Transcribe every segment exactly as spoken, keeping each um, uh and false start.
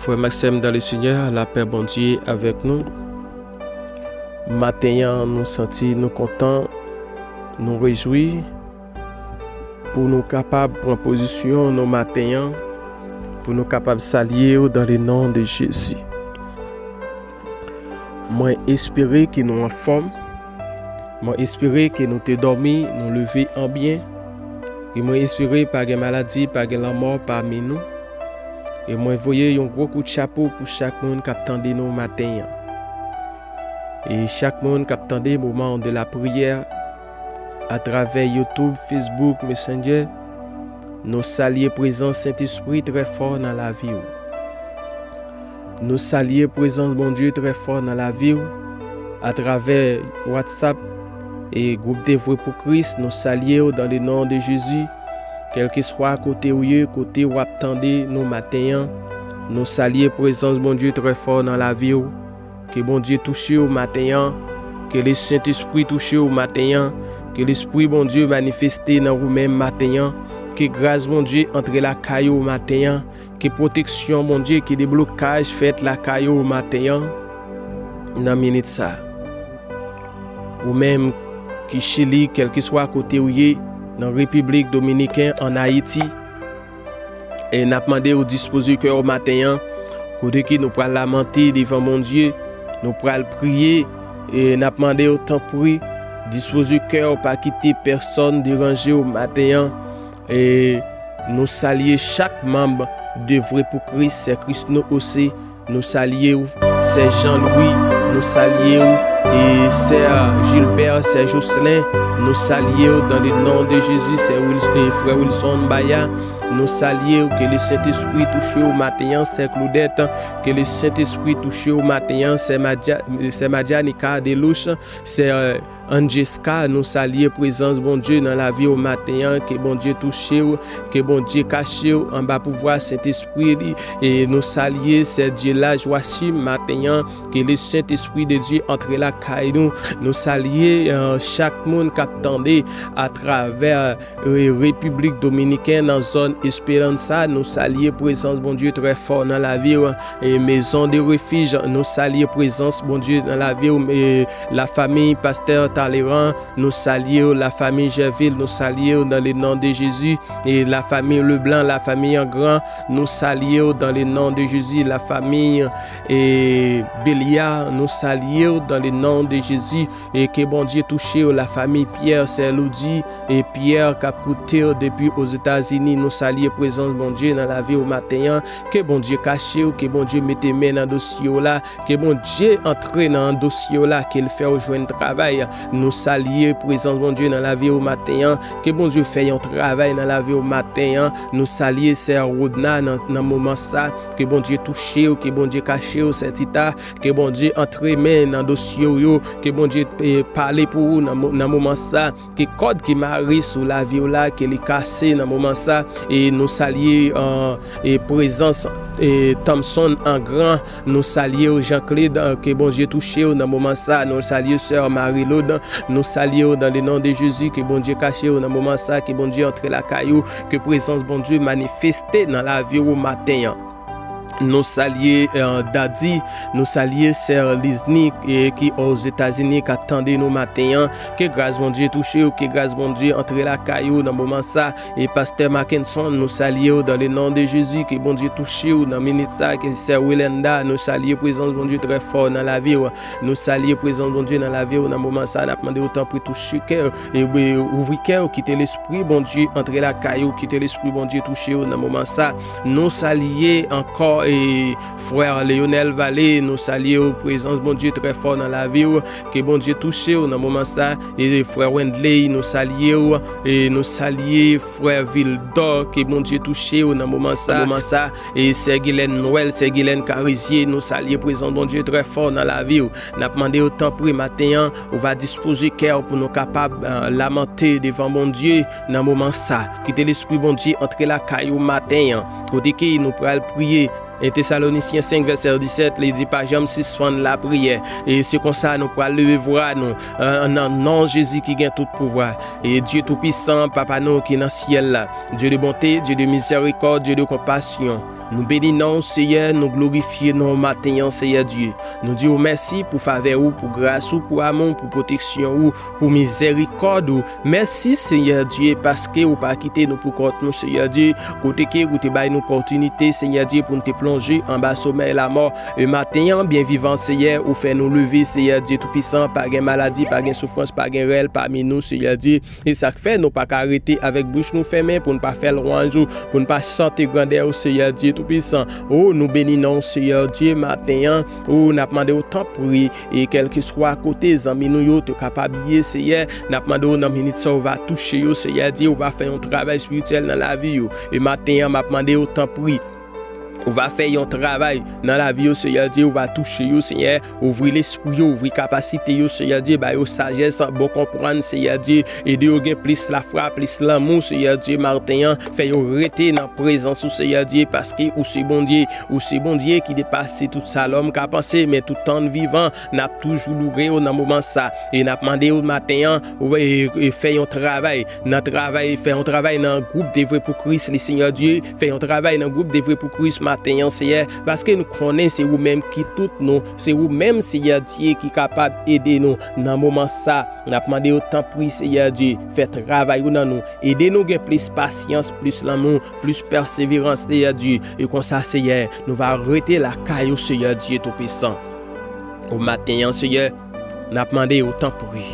Frè m ak sè m dan le Senyè, lapè Bondye avèk nou. Maten an, nou santi nou kontan, nou rejwi pou nou kapab pran pozisyon nou maten an, pou nou kapab salye w dan le non de Jezi. Mwen espere ke nou anfòm. Mwen espere ke nou te dòmi, nou leve an byen. E mwen espere pa gen maladi, pa gen lanmò pami nou. E mwen voye yon gwo kout chapo pou chak moun k ap tande nou maten an. E chak moun k ap tande Moment de la Prière atravè YouTube, Facebook, Messenger, nou salye prezans Sentespri trè fò nan lavi w. Nou salye prezans Bondye trè fò nan lavi w atravè WhatsApp e gwoup Devwe pou Kris. Nou salye w dan le non de Jezi. Kèlkeswa kote w ye, kote w ap tande nou maten an, nou salye prezans Bondye trè fò nan lavi w. Ke Bondye touche w maten an. Ke le Sentespri touche w maten an. Ke Lespri Bondye manifeste nan ou menm maten an. Ke gras Bondye antre lakay ou maten an. Ke pwoteksyon Bondye, ke deblokaj fèt lakay ou maten an. Nan minit sa, ou menm ki Chili, kèlkeswa kote ou ye, nan Repiblik Dominiken, ann Ayiti, e n ap mande w dispoze kè w maten an, kote ke nou pral lamante devan Bondye, nou pral priye, e n ap mande w, tanpri, dispoze kè w, pa kite pèsonn deranje w maten an. E nou salye chak manm Devwe pou Kris, Sè Krisno Ose, nou salye w, Sè Jean Louis, nou salye w, e Sè Gilbert, Sè Jocelyn, nou salye w dan le non de Jezi, Sè Wils-, e Frè Wilson Baya, nou salye w, ke le Sentespri touche w maten an, Sè Claudette, ke le Sentespri touche w maten an, Sè Madja-, Sè Madjanika Delouche, Sè Anjeska, nou salye prezans Bondye nan lavi w maten an, ke Bondye touche w, ke Bondye kache w anba pouvwa Sentespri li, e nou salye Sè Dyelaj Wachim maten an, ke le Sentespri de Dye antre lakay nou, nou salye, eh, chak moun k ap tande atravè e, Repiblik Dominiken, nan zòn Esperanza, nou salye prezans Bondye trè fò nan lavi w. E, Maison de Refuge, nou salye prezans Bondye nan lavi w. E, lafanmi Pastè Talleyrand, nou salye w. Lafanmi Gerville, nou salye w dans le nom de Jésus. E, lafanmi Leblanc, lafanmi Angran, nou salye w dans le nom de Jésus. Lafanmi, e, Béliard, nou salye w dans le nom de Jésus. E ke Bondye touche w, lafanmi Pierre, Sè Loudy, e Pierre k ap koute w depi Ozetazini, nou salye prezans Bondye nan lavi w maten an. Ke Bondye kache w, ke Bondye mete men nan dosye w la, ke Bondye antre nan dosye w la, ke l fè w jwenn travay. Nou salye prezans Bondye nan lavi w maten an. Ke Bondye fè yon travay nan lavi w maten an. Nou salye Sè Rodna nan, nan moman sa. Ke Bondye touche w, ke Bondye kache w, Sè Tita. Ke Bondye antre men nan dosye w yo. Ke Bondye, e, pale pou ou nan mo-, nan moman sa. Ke kòd ki mare sou lavi w la, ke li kase nan moman sa. E nou salye, e, e, prezans, e, Thompson Angran. Nou salye w, Jean Claude, e, ke Bondye touche w nan moman sa. Nou salye Sè Marie Laude. Nou salye w dans le nom de Jésus. Ke Bondye kache w nan moman sa. Ke Bondye antre lakay ou. Ke prezans Bondye manifeste nan lavi w maten an. Nou salye, e, Dadi, nou salye Sè Lizni, e, ki Ozetazini, k ap tande nou maten an. Ke gras Bondye touche w, ke gras Bondye antre lakay ou nan moman sa. E Pastè Mackenson, nou salye w dans le nom de Jésus, ke Bondye touche w nan minit sa. Ke Sè Wilenda, nou salye prezans Bondye trè fò nan lavi w. Nou salye prezans Bondye nan lavi w nan moman sa. N ap mande w, tanpri, touche kè w, e, e, ouvri kè w, kite Lespri Bondye antre lakay ou, kite Lespri Bondye touche w nan moman sa. Nou salye ankò, e, Frè Leonel Vallée, nou salye w, prezans Bondye trè fò nan lavi w, ke Bondye touche w nan moman sa. E Frè Wendley, nou salye w, e nou salye Frè Vildor, ke Bondye touche w nan moman sa, moman sa. E Sè Gilène Noël, Sè Gilène Carisier, nou salye prezans Bondye trè fò nan lavi w. N ap mande w, tanpri, maten an, ou va dispoze kè w pou nou kapab, e, lamante devan Bondye nan moman sa. Kite Lespri Bondye antre lakay ou maten an. Kote ke nou pral priye. En Tesalonisyen senk vèsè disèt, li di, pa janm sispann lapriyè. E se konsa nou pral leve vwa nou, e, nan non Jezi ki gen tout pouvwa. E Dye Toupisan, Papa nou ki nan syèl la, Dye de bonte, Dye de mizèrikòd, Dye de konpasyon, Nou beni non w, Seyè, nou glorifye non w maten an, Seyè Dye. Nou di w mèsi pou favè ou, pou gras ou, pou amou w, pou pwoteksyon ou, pou mizèrikòd ou. Mèsi, Seyè Dye, paske ou pa kite nou pou kont nou, Seyè Dye, kote ke ou te bay nou opòtinite, Seyè Dye, pou nou te plonje anba somèy lamò. E maten an, byen vivan, Seyè, ou fè nou leve, Seyè Dye Toupisan, pa gen maladi, pa gen soufrans, pa gen rèl pami nou, Seyè Dye. E sa k fè nou pa ka rete avèk bouch nou fèmen pou n pa fè lwanj ou, pou n pa chante grandè ou, Seyè Dye Toupisan. O, nou beni non w, Seyè Dye, maten an. O, n ap mande w tanpri, e kèlkeswa kote zanmi nou yo te kapab ye, Seyè, n ap mande w nan minit sa w va touche yo, Seyè Dye, ou va fè yon travay espirityèl nan lavi yo. E maten an, m ap mande w tanpri, ou va fè yon travay nan lavi yo, Seyè Dye, ou va touche yo, Seyè, ouvri lespri yo, ouvri kapasite yo, Seyè Dye, ba yo sajès, bon konprann, Seyè Dye, ede yo gen plis lafwa, plis lanmou, Seyè Dye, maten an, fè yo rete nan prezans ou, Seyè Dye, paske ou se Bondye, ou se Bondye ki depase tout sa lòm ka panse, men tout tan n vivan, n ap toujou louwe w nan moman sa, e n ap mande w maten an, ou, e, e fè yon travay, nan travay, fè yon travay nan gwoup Devwe pou Kris, li Seyè Dye, fè yon travay nan gwoup Devwe pou Kris maten an, Seyè, paske nou konnen se ou menm ki tout nou, se ou menm, Seyè Dye, ki kapab ede nou nan moman sa. N ap mande w, tanpri, Seyè Dye, fè travay ou nan nou, ede nou gen plis pasyans, plis lanmou, plis pèseverans, Seyè Dye, e konsa, Seyè, nou va rete lakay ou, Seyè Dye Toupisan. O maten an, Seyè, n ap mande w, tanpri,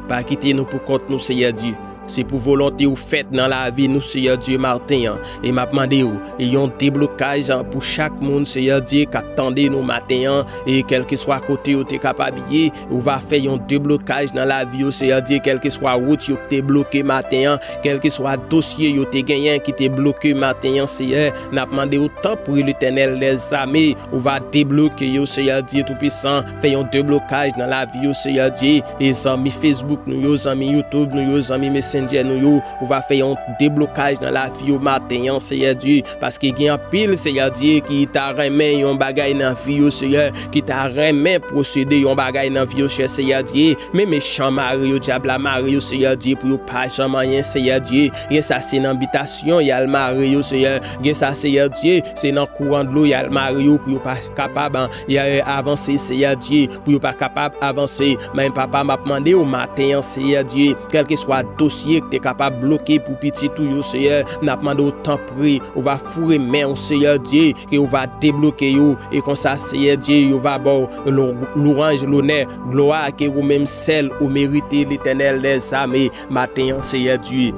pa kite nou pou kont nou, Seyè Dye. Se pou volonte w fèt nan lavi nou, Seyè Dye, maten an. E m ap mande w, e yon deblokaj pou chak moun, Seyè Dye, k ap tande nou maten an, e kèlkeswa kote yo te kapab ye, ou va fè yon deblokaj nan lavi yo, Seyè Dye, kèlkeswa wout yo te bloke maten an, kèlkeswa dosye yo te genyen ki te bloke maten an, Seyè, n ap mande w, tanpri, Letènèl dèzame, ou va debloke yo, Seyè Dye Toupisan, fè yon deblokaj nan lavi yo, Seyè Dye, e zanmi Facebook nou yo, zanmi YouTube nou yo, zanmi Messenger nou yo, ou va fè yon deblokaj nan lavi yo maten an, Seyè Dye, paske gen anpil, Seyè Dye, ki ta renmen yon bagay nan vi yo, Seyè, ki ta renmen posede yon bagay nan vi yo, chè Seyè Dye, men mechan mare yo, dyab la mare yo, Seyè Dye, pou yo pa janm anyen, Seyè Dye, gen sa se nan bitasyon y al mare yo, Seyè, gen sa, Seyè Dye, se nan kouran dlo y al mare yo pou yo pa kapab, an, y a, avanse, Seyè Dye, pou yo pa kapab avanse. Men papa, m ap mande w maten an, Seyè Dye, kèlkeswa dosye ki te kapab bloke pou pitit ou yo, Seyè, n ap mande w, tanpri, ou va foure men w, Seyè Dye, ke ou va debloke yo, e konsa, Seyè Dye, yo va ba w lou-, lwanj, lonè, glwa ke ou menm sèl ou merite, Letènèl dèzame, maten an, Seyè Dye.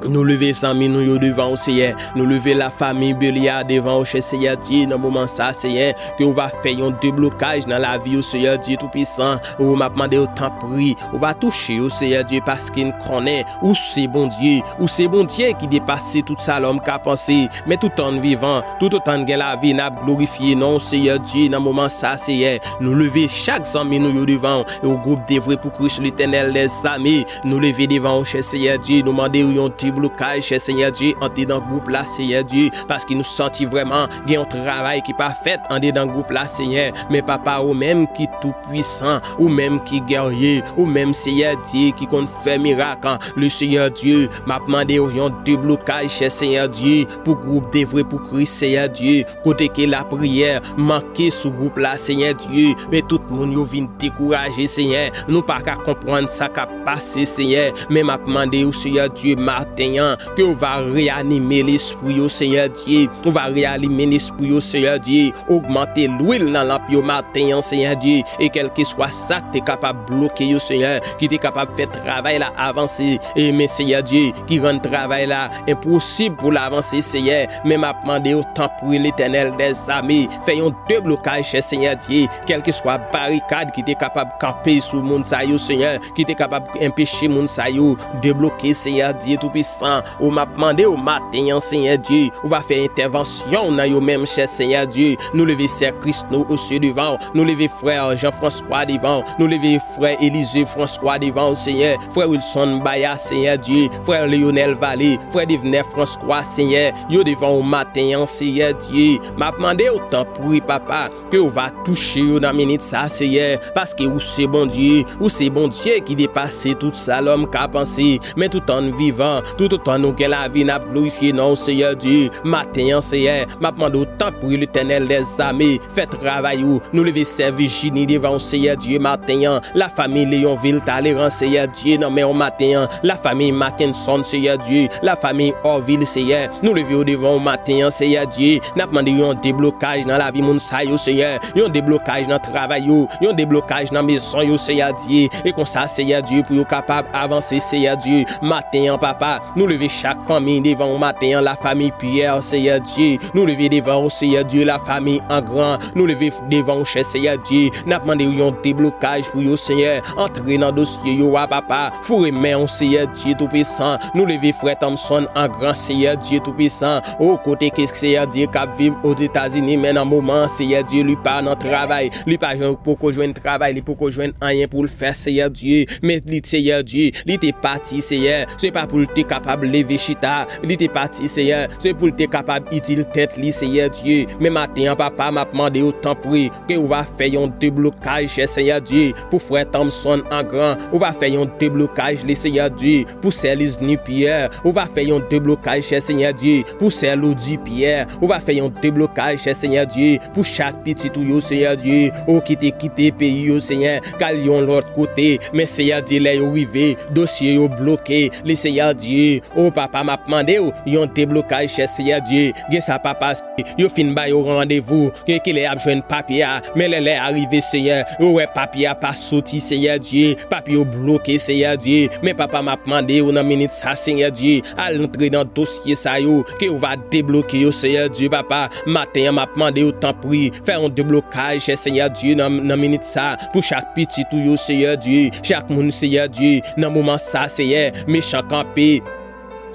Nou leve zanmi nou yo devan w, Seyè. Nou leve lafanmi Belia devan w, chè Seyè Dye, nan moman sa, Seyè, ke w va fè yon deblokaj nan lavi yo, Seyè Dye Toupisan. O, m ap mande w, tanpri, ou va touche yo, Seyè Dye, paske n konnen ou se Bondye. Ou se Bondye ki depase tout sa lòm ka panse. Men toutan n vivan, toutotan n gen lavi, n ap glorifye non w, Seyè Dye, nan moman sa, Seyè. Nou leve chak zanmi nou yo devan w, e w gwoup Devwe pou Kris, Letènèl dèzame. Nou leve devan w, chè Seyè Dye, nou mande w yon deblokaj, chè Seyè Dye, antre nan gwoup la, Seyè Dye, paske nou santi vrèman gen yon travay ki pa fèt andedan gwoup la, Seyè. Men papa, ou menm ki tou pwisan, ou menm ki gèrye, ou menm, Seyè Dye, ki konn fè mirak, le Seyè Dye, m ap mande w yon deblokaj, chè Seyè Dye, pou gwoup Devwe pou Kris, Seyè Dye, kote ke lapriyè manke sou gwoup la, Seyè Dye, men tout moun yo vin dekouraje, Seyè. Nou pa ka konprann sa k ap pase, Seyè, men m ap mande w, Seyè Dye, maten an, ke w va reyanime lespri yo, Seyè Dye. Ou va reyanime lespri yo, Seyè Dye. Ogmante lwil nan lanp yo maten an, Seyè Dye. E kèlkeswa sa k te kapab bloke yo, Seyè, ki te kapab fè travay la avanse, e men, Seyè Dye, ki rann travay la enposib pou l avanse, Seyè. Men m ap mande w, tanpri, Letènèl dèzame, fè yon deblokaj, chè Seyè Dye, kèlkeswa barikad ki te kapab kanpe sou moun sa yo, Seyè, ki te kapab anpeche moun sa yo debloke, Seyè Dye Toupisan. O, m ap mande w maten an, Seyè Dye, ou va fè entèvansyon w nan yo menm, chè Seyè Dye. Nou leve sè Krisno Osye devan w. Nou leve frè Jean François devan w. Nou leve frè Élisée François devan w, Seyè. Frè Wilson Baya, Seyè Dye. Frè Lionel Vallée. Frè Devner François, Seyè. Yo devan w maten an, Seyè Dye. M ap mande w, tanpri, papa, ke w va touche yo nan minit sa, Seyè, paske ou se Bondye, ou se Bondye ki depase tout sa lòm ka panse. Men toutan n vivan, Toutotan nou gen lavi, n ap glorifye non w, Seyè Dye. Maten an, Seyè, m ap mande w, tanpri, Letènèl dèzame, fè travay ou. Nou leve sè Vijini devan w, Seyè Dye, maten an. Lafanmi Leyonvil Taleran, Seyè Dye, nan men w maten an. Lafanmi Mackenson, Seyè Dye. Lafanmi Orvil, Seyè. Nou leve yo devan w maten an, Seyè Dye. N ap mande yon deblokaj nan lavi moun sa yo, Seyè. Yon deblokaj nan travay yo. Yon deblokaj nan mezon yo, Seyè Dye. E konsa, Seyè Dye, pou yo kapab avanse, Seyè Dye. Maten an, papa, nou leve chak fanmi devan w maten an, lafanmi Pyè, Seyè Dye. Nou leve devan w, Seyè Dye, lafanmi Angran. Nou leve devan w, chè Seyè Dye. N ap mande w yon deblokaj pou yo, Seyè. Antre nan dosye yo a, papa. Foure men w, Seyè Dye Toupisan. Nou leve frè Thompson Angran, Seyè Dye Toupisan. O, kote ke Seyè Dye k ap viv Ozetazini, men nan moman an, Seyè Dye, li pa nan travay. Li pa jwenn, poko jwenn travay, li poko jwenn anyen pou l fè, Seyè Dye. Men li, Seyè Dye, li te pati, Seyè. Se pa pou l te kapab leve chita. Li te pati, Seyè. Se pou l te kapab itil tèt li, Seyè Dye. Men maten an, papa, m ap mande w, tanpri, ke ou va fè yon deblokaj, chè Seyè Dye, pou frè Thompson Angran. Ou va fè yon deblokaj, le Seyè Dye, pou sè Liz Nipyè. Ou va fè yon deblokaj, chè Seyè Dye, pou sè Lodi Pyè. Ou va fè yon deblokaj, chè Seyè Dye, pou chak pitit ou yo, Seyè Dye, ou ki te kite peyi yo, Seyè, k al yon lòt kote. Men, Seyè Dye, lè yo rive, dosye yo bloke. Le Seyè Dye, o papa, m ap mande w yon deblokaj, chè Seyè Dye. Gen sa, papa, yo fin ba yo randevou, ke, ke lè y ap jwenn papye a, men lè, lè a rive, Seyè, yo wè papye a pa soti, Seyè Dye, papye yo bloke, Seyè Dye. Men papa, m ap mande w nan minit sa, Seyè Dye, al antre nan dosye sa yo, ke ou va debloke yo, Seyè Dye, papa. Maten an, m ap mande w, tanpri, fè yon deblokaj, chè Seyè Dye, nan, nan minit sa, pou chak pitit ou yo, Seyè Dye, chak moun, Seyè Dye, nan moman sa, Seyè, mechan kanpe.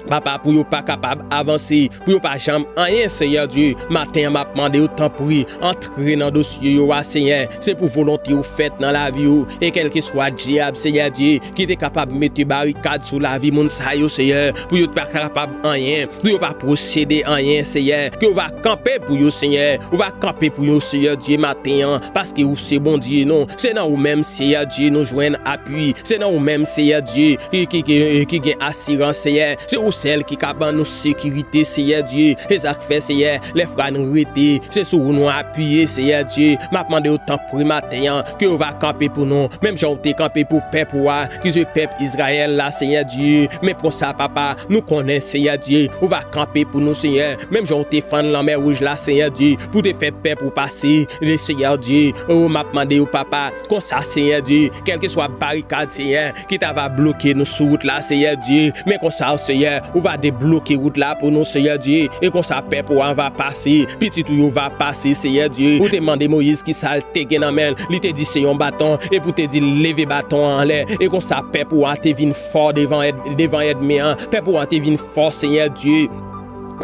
Papa, pou yo pa kapab avanse, pou yo pa janm anyen, Seyè Dye. Maten an, m ap mande w, tanpri, antre nan dosye yo a, Seyè. Se pou volonte w fèt nan lavi yo. E kèlkeswa dyab, Seyè Dye, ki te kapab mete barikad sou lavi moun sa yo, Seyè, pou yo pa kapab anyen, pou yo pa posede anyen, Seyè. Ke w va kanpe pou yo, Seyè. Ou va kanpe pou yo, Seyè Dye, maten an, paske ou se Bondye nou. Se nan ou menm, Seyè Dye, nou jwenn apui. Se nan ou menm, Seyè Dye, ki, ki, ki, ki gen asirans, Seyè. Se ou sèl ki ka ban nou sekirite, Seyè Dye. E sa k fè, Seyè, lè fwa nou rete, se sou ou nou apiye, Seyè Dye. M ap mande w, tanpri, maten an, ke w va kanpe pou nou, menm jan w te kanpe pou pèp ou a, ki se pèp Izrayèl la, Seyè Dye. Men konsa, papa, nou konnen, Seyè Dye, ou va kanpe pou nou, Seyè, menm jan w te fann Lanmè Wouj la, Seyè Dye, pou te fè pèp ou pase, le Seyè Dye. O, m ap mande w, papa, konsa, Seyè Dye, kèlkeswa barikad, Seyè, ki ta va bloke nou sou wout la, Seyè Dye. Men konsa, Seyè, ou va debloke wout la pou nou, Seyè Dye. E konsa, pèp ou an va pase, pitit ou yo va pase, Seyè Dye. Ou te mande Moyiz ki sa l te gen nan men l. Li te di se yon baton, epi ou te di l leve baton an anlè. E konsa, pèp ou an te vin fò devan èd-, devan ènmi an. Pèp ou an te vin fò, Seyè Dye,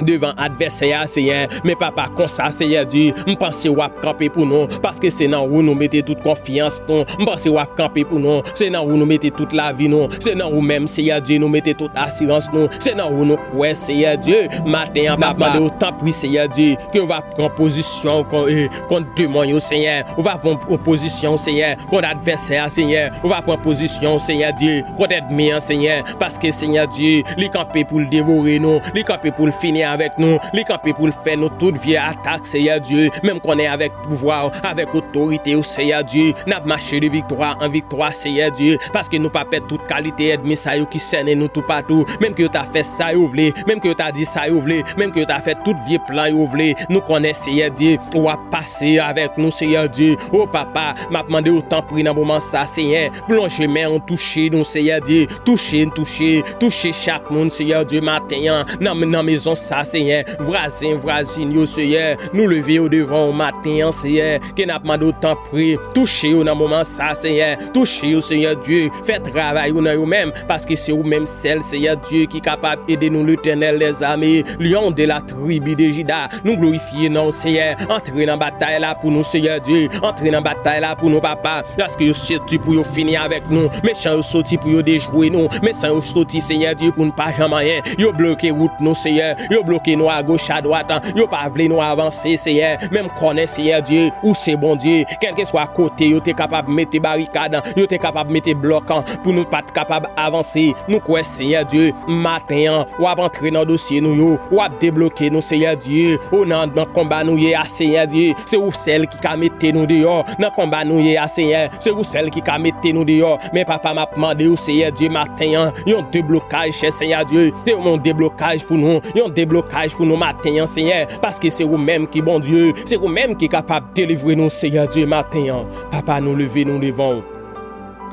devan advèsè a, Seyè. Men papa, konsa, Seyè Dye, m panse w ap kanpe pou nou, paske se nan ou nou mete tout konfyans nou. M panse w ap kanpe pou nou, se nan ou nou mete tout lavi nou, se nan ou menm, Seyè Dye, nou mete tout asirans nou, se nan ou nou kwè, Seyè Dye. Maten an, m ap mande w, tanpri, Seyè Dye, ke w va pran pozisyon kon-, e, kont demon yo, Seyè. Ou va pran pozisyon, Seyè, kont advèsè a, Seyè. Ou va pran pozisyon, Seyè Dye, kont ènmi an, Seyè. Paske, Seyè Dye, li kanpe pou l devore nou, li kanpe pou l fini avèk nou, li kanpe pou l fè nou tout vye atak, Seyè Dye. Men m konnen avèk pouvwa w, avèk otorite w, Seyè Dye, n ap mache de viktwa an viktwa, Seyè Dye, paske nou pa pè tout kalite ènmi sa yo ki sènen nou toupatou, menm ke yo ta fè sa yo vle, menm ke yo ta di sa yo vle, menm ke yo ta fè tout vye plan yo vle, nou konnen, Seyè Dye, w ap pase avèk nou, Seyè Dye. O papa, m ap mande w, tanpri, nan moman sa, Seyè, plonje men w, touche nou, Seyè Dye, touche n, touche, touche chak moun, Seyè Dye, maten an, nan, nan mezon sa, Seyè, vwazen, vwazin yo, Seyè, nou leve yo devan w maten an, Seyè, ke n ap mande w, tanpri, touche yo nan moman sa, Seyè, touche yo, Seyè Dye, fè travay ou nan yo menm, paske se ou menm sèl, Seyè Dye, ki kapab ede nou, Letènèl dèzame, Lyon de la tribi de Jida. Nou glorifye non w, Seyè. Antre nan batay la pou nou, Seyè Dye. Antre nan batay la pou nou, papa. Paske yo soti pou yo fini avèk nou. Mechan yo soti pou yo dejwe nou. Mechan yo soti, Seyè Dye, pou n pa janm anyen. Yo bloke wout nou, Seyè. Yo bloke nou agoch adwat, yo pa vle nou avanse, Senyè. Men m konnen, Senyè Dye, ou se Bondye. Kèlkeswa kote yo te kapab mete barikad, yo te kapab mete blòk pou nou pa t kapab avanse. Nou kwè, Senyè Dye, maten an, w ap antre nan dosye nou yo, w ap debloke nou, Senyè Dye. O, nan, nan konba nou ye a, Senyè Dye, se ou sèl ki ka mete nou deyò. Nan konba nou ye a, Senyè, se ou sèl ki ka mete nou deyò. Men, Papa, m ap mande w, Senyè Dye, maten an, yon deblokaj, chè Senyè Dye. Se yon deblokaj pou nou, yon deblokaj pou nou maten an, Senyè. Paske se ou menm ki Bondye, se ou menm ki kapab delivre nou, Senyè Dye, maten an. Papa, nou leve nou devan w.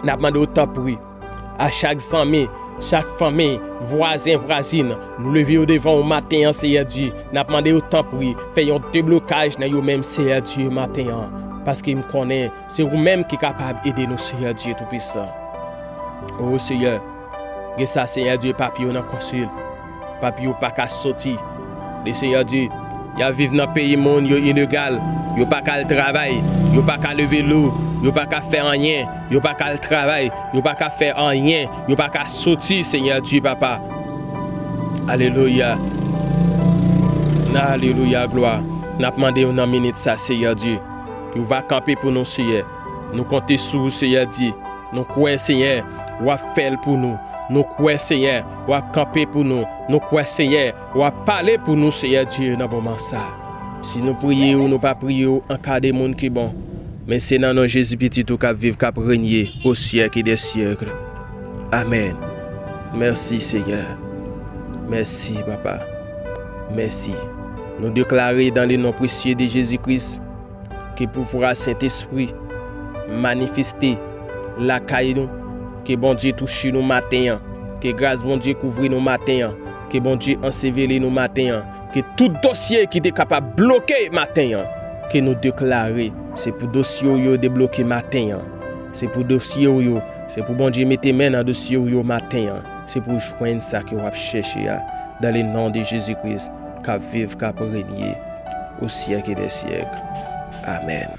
N ap mande w, tanpri, a chak zanmi, chak fanmi, vwazen, vwazin, nou leve yo devan w maten an, Senyè Dye. N ap mande yo, tanpri, fè yon deblokaj nan yo menm, Senyè Dye, maten an. Paske m konnen se ou menm ki kapab ede nou, Senyè Dye Toupisan. O Senyè, gen sa, Senyè Dye, papye yo nan konsil. Papye yo pa ka soti. Li, Senyè Dye, y ap viv nan peyi moun, yo ilegal. Yo pa ka al travay. Yo pa ka leve lou. Yo pa ka fè anyen. Yo pa ka al travay. Yo pa ka fè anyen. Yo pa ka soti, Senyè Dye, Papa. Alelouya. Alelouya, glwa. N ap mande w nan minit sa, Senyè Dye. Ou va kanpe pou nou, Senyè. Nou konte sou ou, Senyè Dye. Nou kwè, Senyè, w ap fè l pou nou. Nou kwè, Senyè, w ap kanpe pou nou. Nou kwè, Senyè, w ap pale pou nou, Senyè Dye, nan moman sa. Si nou priye w, nou pa priye w, an ka de moun ki bon. Men se nan non Jezi, Pitit ou k ap viv, k ap renye o syèk dè syèk. Amèn. Mèsi, Senyè. Mèsi, Papa. Mèsi. Nou deklare dans le nom précieux de Jésus-Christ, ke pouvwa Sentespri manifeste lakay nou, ke Bondye touche nou maten an, ke gras Bondye kouvri nou maten an, ke Bondye anseveli nou maten an, ke tout dosye ki te kapab bloke maten an, ke nou deklare se pou dosye w yo debloke maten an, se pou dosye w yo, se pou Bondye mete men nan dosye w yo maten an, se pou w jwenn sa ke w ap chèche a, dans le nom de Jésus-Christ, k ap viv, k ap renye o syèk dè syèk. Amèn.